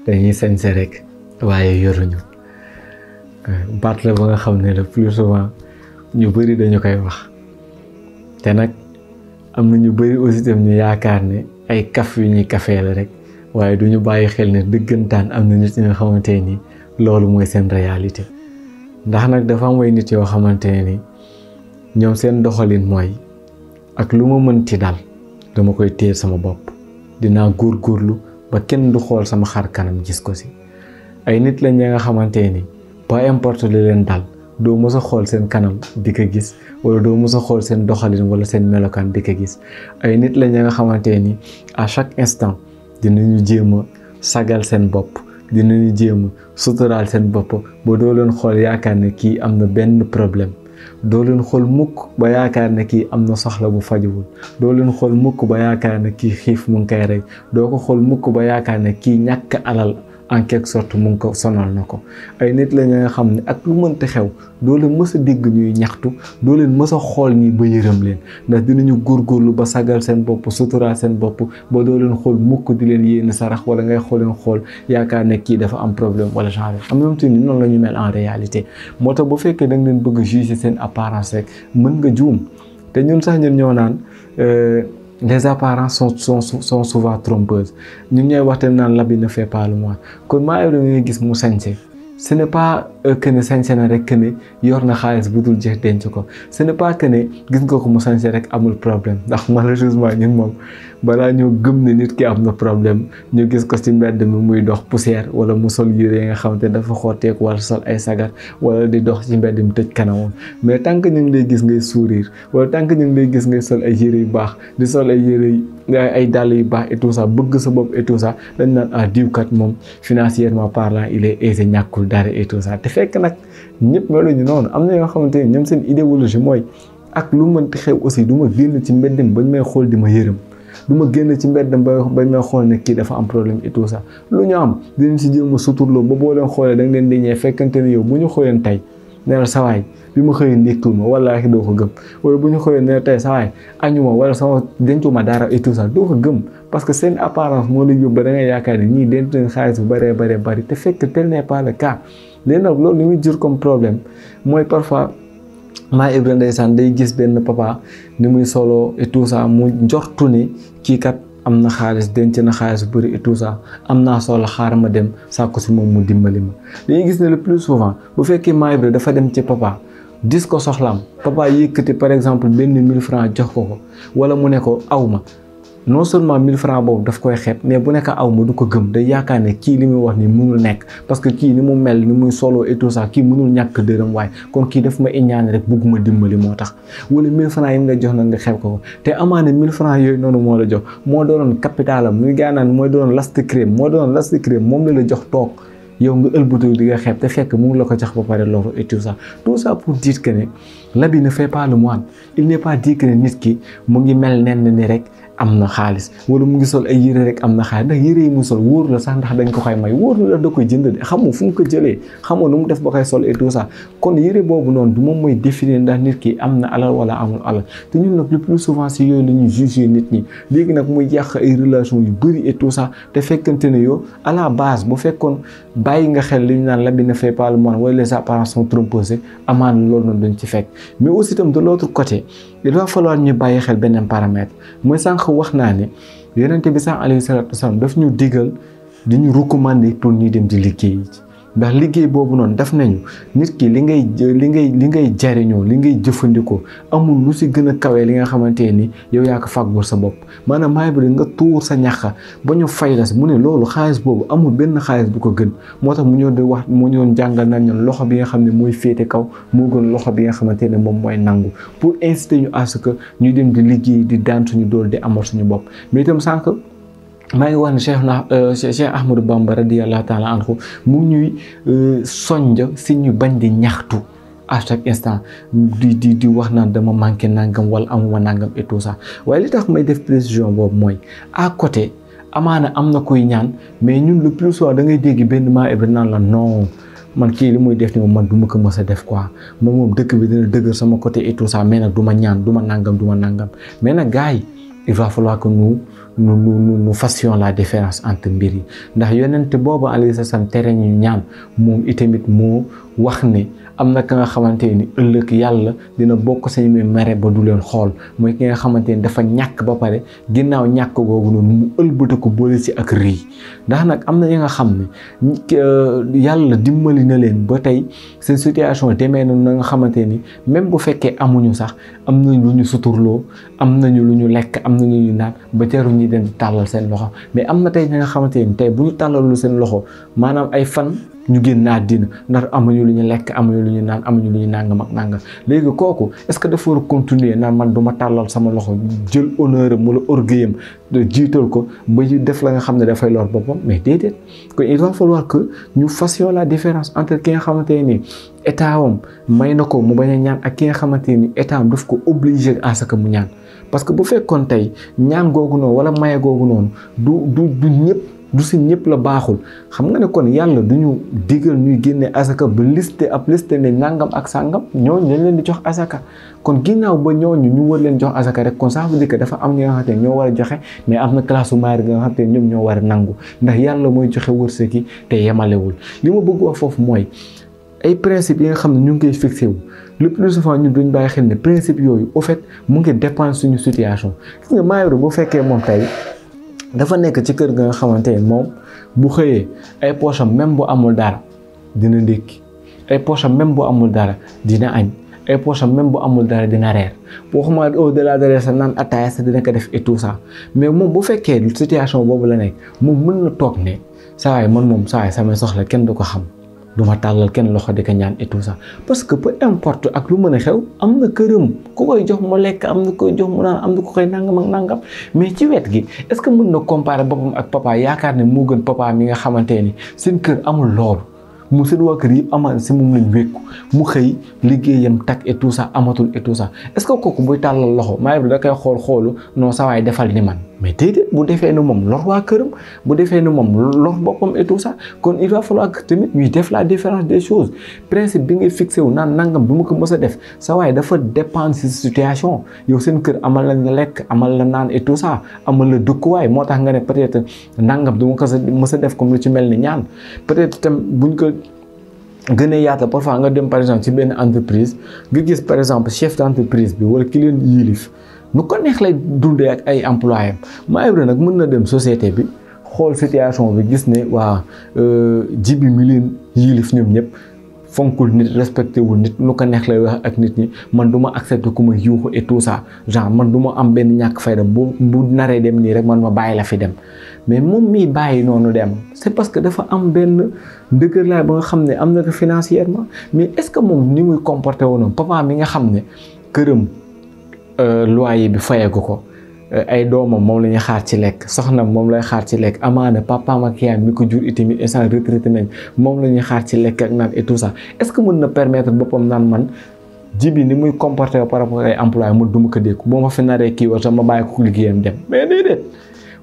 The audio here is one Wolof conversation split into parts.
dañuy sañse rek waaye yoruñu baat la ba nga xam ne le plus souvent ñu bëri dañu koy wax te nag am na ñu bëri aussi tam ñu yaakaar ne ay kaf yu ñuy kafee la rek waaye du ñu bàyyi xel ne dëggantaan am na nit ñi nga xamante ni loolu mooy seen réalité ndax nag dafa am ay nit yoo xamante ne ni ñoom seen doxalin mooy ak lu ma mënti dal dama koy téye sama bopp dinaa góorgóorlu ba kenn du xool sama xar kanam gis ko si ay nit lañ nga xamante ni peu importe li leen dal doo mës a xool seen kanam di ko gis wala doo mës a xool seen doxalin wala seen melokaan di ko gis ay nit lañ nga xamante ni à chaque instant dinañu jéem a sagal seen bopp dinañu jéem a suturaal seen bopp ba doo leen xool yaakaar ne kii am na benn problème doo leen xool mukk ba yaakaar ne kii am na soxla bu fajuwul doo leen xool mukk ba yaakaar ne kii xiif mu ngi koy rey doo ko xool mukk ba yaakaar ne kii ñàkk alal en quelque sorte mu ngi ko sonal na ko ay nit la nga xam ne ak lu mënti xew doo leen mës a dégg ñuy ñaxtu doo leen mës a xool nii ba yërëm leen ndax dinañu góorgóorlu ba sagal seen bopp suturaal seen bopp ba doo leen xool mukk di leen yéene sarax wala ngay xool yaakaar ne kii dafa am problème wala genre am na te ni noonu la ñu mel en réalité moo tax bu fekkee da nga leen bëgg a juger seen apparence rek mën nga juum te ñun sax ñun ñoo naan les apparences sont souvent trompeuses ñu ñooy wax tamit naan l'habit ne fait pas le moine kon maa ngi ngay gis mu sañse ce n'est pas que ne sañse na rek que ne yor na xaalis bu dul jeex denc ko ce n'est pas que ne gis nga ko mu sañse rek amul problème ndax malheureusement ñun moom balaa ñoo gëm ne nit ki am na problème ñu gis ko ci mbedd mi muy dox poussière wala mu sol yére yi nga xamante ne dafa xotteeku wala sol ay sagar wala di dox ci mbedd mi tëj kanamam mais tant que ñu ngi lay gis ngay sourire wala tant que ñu ngi lay gis ngay sol ay yére yu baax di sol ay yére ay dàll yu baax et tout ça bëgg sa bopp et tout ça dañ naan ah diwkat moom financièrement parlant il est aisé ñàkkul dara et tout ça te fekk nag ñëpp meluñu noonu am na yoo xamante ni ñoom seen idéologie mooy ak lu mënti xew aussi du ma génn ci mbedd mi bañ may xool di ma yërëm du ma génn ci mbedd bañ may xool ne kii dafa am problème et tout ça lu ñu am dinañ si jéem a suturloo ba boo leen xoolee da nga leen di ñee fekkante ne yow bu ñu xooleen tey ne la sawaay bi ma xëyee ndékkiwul ma wallaahi doo ko gëm wala bu ñu xëyee ne la tey sawaay añuma wala sama dencuma dara et tout ça doo ko gëm parce que seen apparence moo la yóbbu ba da ngay yaakaar ne ñii denc nañ xaalis bu bëree bëri te fekk tel n'est pas le cas léegi nag loolu li muy jur comme problème mooy parfois maa Ibra ndeysaan day gis benn papa ni muy solo et tout ça mu njortu ne kii kat am na xaalis denc na xaalis bu bëri et tout ça am naa soxla xaaral ma dem sàkku si moom mu dimbali ma dañuy gis ne le plus souvent bu fekkee maa Ibra dafa dem ci papa dis ko soxlaam papa yëkkati par exemple benn 1000 francs jox ko wala mu ne ko aw ma non seulement 1000 francs boobu daf koy xeeb mais bu nekk aw ma du ko gëm day yaakaar ne kii li muy wax ni mënul nekk parce que kii ni mu mel ni muy solo et tout ça kii mënul ñàkk dërëm waaye kon kii daf ma iñaane rek bëgguma dimbali moo tax wala 1000 francs yi mu la jox na nga xeeb ko te amaana 1000 francs yooyu noonu moo la jox moo doonoon capitalam muy gaanaan mooy doonoon last crème moom la jox toog yow nga ëlbatu di nga xeeb te fekk mu ngi la ko jox ba pare loolu et tout ça pour dire que ne l'habit ne fait pas le moine il n'est pas dit que ne nit ki mu ngi mel nenn ni rek am na xaalis wala mu ngi sol ay yére rek am na xaalis ndax yére yi mu sol wóor la sax ndax dañ ko koy may wóor la da koy jënd de xamoo fu mu ko jëlee xamoo nu mu def ba koy sol et tout ça kon yére boobu noonu du moom mooy définir ndax nit ki am na alal wala amul alal te ñun nag le plus souvent si yooyu la ñuy juger nit ñi léegi nag muy yàq ay relations yu bëri et tout ça te fekkante ne yow à la base bu fekkoon bàyyi nga xel li ñu naan l'habit ne fait pas le moine wala les apparences sont trompeuses amaana loolu noonu dañ ci fekk mais aussi itam de l'autre côté il va falloir ñu bàyyi xel beneen paramètre mooy sànq wax naa ne yonent bi sax alayhi salaatu wasalaam daf ñu digal di ñu recommander pour ñuy dem di liggéey ndax liggéey boobu noonu daf nañu nit ki li ngay jariñoo li ngay jëfandikoo amul lu si gën a kawee li nga xamante ni yow yaa ko fàggul sa bopp maanaam maay bi nga tuur sa ñaxa ba ñu fay la si mu ne loolu xaalis boobu amul benn xaalis bu ko gën moo tax mu ñëw di wax mu ñëw jàngal nañ ñun loxo bi nga xam ne mooy féete kaw moo gën loxo bi nga xamante ne moom mooy nangu pour inciter ñu à ce que ñu dem di liggéey di daan suñu dool di amal suñu bopp mais itam sànq maa ngi wax ne Cheikh Ahmadou Bamba radiyallahu taala anhu mu ñuy sonj si ñu bañ di ñaxtu à chaque instant di wax naan dama manqué nangam wala amuma nangam et tout ça waaye li tax may def précision boobu mooy à côté amaana am na koy ñaan mais ñun le plus souvent da ngay dégg benn maa Ibra naan la non man kii li muy def ni man du ma ko mës a def quoi moom dëkk bi dina dëgër sama côté et tout ça mais nag du ma ñaan du ma nangam mais nag gars yi il va falloir que nous nous fassions la différence entre mbir yi ndax yonent boobu alayhi salaam tere ñu ñaan moom itamit moo wax ne am na ka nga xamante ni ëllëg yàlla dina bokk sañ muy mere ba du leen xool mooy ki nga xamante ni dafa ñàkk ba pare ginnaaw ñàkk googu noonu mu ëlbata ko boole ci ak rëy ndax nag am na ñi nga xam ne yàlla dimbali na leen ba tey seen situation demee na nga xamante ni même bu fekkee amuñu sax am nañ lu ñu suturloo am nañu lu ñu lekk am nañu lu ñu naan ba teru ñi den tàllal seen loxo mais am na tey ñi nga xamante ni tey bu ñu tàllalu seen loxo maanaam ay fan ñu génn àddina ndax amuñu lu ñu lekk amuñu lu ñu naan amuñu lu ñu nangam ak nangam léegi kooku est-ce que dafa war a continuer naan man du ma tàllal sama loxo jël honneur am wala orgueil am jiital ko ba def la nga xam ne dafay lor boppam mais déedéet kon il va falloir que ñu fassions la différence entre ki nga xamante ni état am may na ko mu bañ a ñaan ak ki nga xamante ni état am daf ko obligé à ce que mu ñaan parce que bu fekkoon tey ñaan googu noonu wala maye googu noonu du ñëpp. du si ñëpp la baaxul xam nga ne kon yàlla du ñu digal ñuy génne asaka ba liste ne nangam ak sàngam ñooñu dañ leen di jox asaka kon ginnaaw ba ñooñu ñu war leen jox asaka rek kon ça veut dire que dafa am ñi nga xamante ne ñoo war a joxe mais am na classe su maari nga xamante ne ñoom ñoo war a nangu ndax yàlla mooy joxe wërsëg yi te yemalewul li ma bëgg wax foofu mooy ay principe yi nga xam ne ñu ngi koy fixé wu le plus souvent ñun duñ bàyyi xel ne principe yooyu au fait mu ngi dépendre suñu situation gis nga maayoro bu fekkee moom tey dafa nekk ci kër ga nga xamante ne moom bu xëyee ay poche am même bu amul dara dina ndékki ay poche am même bu amul dara dina añ ay poche am même bu amul dara dina reer waxuma au delà de reer sa naan ataaya sa dina ko def et tout ça mais moom bu fekkee situation boobu la nekk moom mën na toog ne saa waay man moom saa waay samay soxla kenn du ko xam du ma tàllal kenn loxo di ko ñaan et tout ça parce que peu importe ak lu mën a xew am na këram ku koy jox mu lekk am na koy jox mu naan am na ko koy nangam ak nangam mais ci wet gi est-ce que mën na comparer boppam ak papa yaakaar ne moo gën papa mi nga xamante ni seen kër amul loolu mu seen waa kër yëpp amal si moom lañ wékku mu xëy liggéeyam tak et tout ça amatul et tout ça est-ce que kooku buy tàllal loxo maa da koy xoolu non sa waay defal ni man mais déedéet bu defee ni moom lor waa këram bu defee ni moom lor boppam et tout ça kon il va falloir que tamit ñuy def la différence des choses principe bi ngay fixé wu naan nangam du ma ko mës a def sa waay dafa dépendre si situation yow seen kër amal la nga lekk amal la naan et tout ça amal la dëkkuwaay moo tax nga ne peut-être nangam du ma ko mës a def comme lu ci mel ni ñaan peut-être tam buñ ko gënee yaata parfois nga dem par exemple ci benn entreprise nga gis par exemple chef d'entreprise bi wala ki leen yilif nu ko neex lay dundee ak ay employés am nag mën na dem société bi xool situation bi gis ne waa jibi mi leen yilif ñoom ñëpp fonkul nit respecté wul nit nu ko neex lay wax ak nit ñi man du ma accepté ku ma yuuxu et tout ça genre man du ma am benn ñàkk fayda bu naree dem nii rek man ma bàyyi la fi dem mais moom mii bàyyi noonu dem c'est parce que dafa am benn ndëgër laay ba nga xam ne am na ko financièrement mais est-ce que moom ni muy comporté woon papa mi nga xam ne këram loyer bi fayeeku ko ay doomam moom la ñuy xaar ci lekk soxnam moom lay xaar ci lekk amaana papaam ak yaayam mi ko jur itamit instant retraité nañ moom la ñuy xaar ci lekk ak naan et tout ça est-ce que mën na permettre boppam naan man jibi ni muy comporté par rapport ay employé mu duma ko dékku boo ma fi naree kii wala ma bàyyi ko liggéeyam dem mais déedéet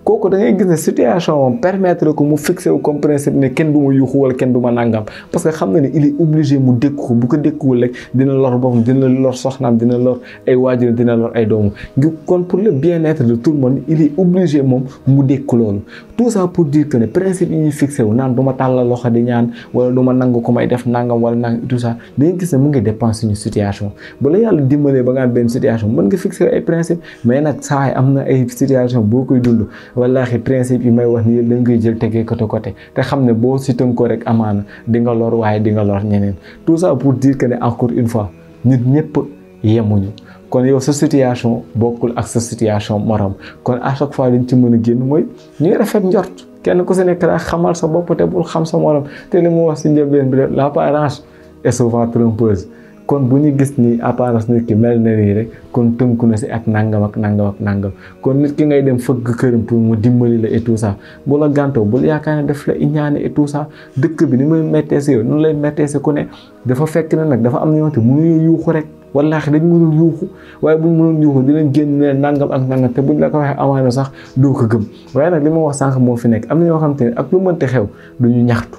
kooku da ngay gis ne situation moom permettre ko mu fixé wu comme principe ne kenn du ma yuuxu wala kenn du ma nangam parce que xam na ne il est obligé mu dékku ko bu ko dékkuwul rek dina lor boppam dina lor soxnaam dina lor ay waajur dina lor ay doomu ngi kon pour le bien-être de tout le monde il est obligé moom mu dékku loolu tout ça pour dire que ne principe yi ñuy fixé wu naan du ma tàllal loxo di ñaan wala du ma nangu ko may def nangam wala nangam tout ça da ngay gis ne mu ngi dépend suñu situation bu la yàlla dimbalee ba nga am benn situation mën nga fixé ay principe mais nag saa yi am na ay situation boo koy dund wallaahi principe yi may wax ni da ngay jël tegee côté te xam ne boo si tënk ko rek amaana di nga lor waaye di nga lor ñeneen tout ça pour dire que ne encore une fois nit ñëpp yemuñu kon yow sa situation bokkul ak sa situation morom kon à chaque fois liñ ci mën a génn mooy ñuy rafet njort kenn ku si nekk daal xamal sa bopp te bul xam sa morom te li mu wax si njëlbeen bi l'apparence est souvent trompeuse kon bu ñu gis ni apparence nit ki mel na nii rek kon tënku na si ak nangam ak nangam ak nangam kon nit ki ngay dem fëgg këram pour mu dimbali la et tout ça bu la gàntoo bul yaakaar ne daf la iñaane et tout ça dëkk bi ni muy mettee si yow noonu lay mettee si ku ne dafa fekk ne nag dafa am ñoo te mënuñu yuuxu rek wallaahi dañ mënul yuuxu waaye buñ mënul yuuxu dinañ génn ne nangam ak nangam te buñ la ko waxee amaana sax doo ko gëm waaye nag li ma wax sànq moo fi nekk am na ñoo xam te ne ak lu mënti xew duñu ñaxtu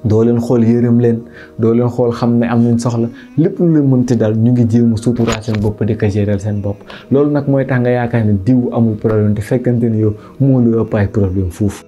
doo leen xool yërëm leen doo leen xool xam ne am nañ soxla lépp lu leen mënti daal ñu ngi jéem a suturaal seen bopp di ko gérer seen bopp loolu nag mooy tax nga yaakaar ne diw amul problème te fekkante ni yow moo la ëpp ay problème fuuf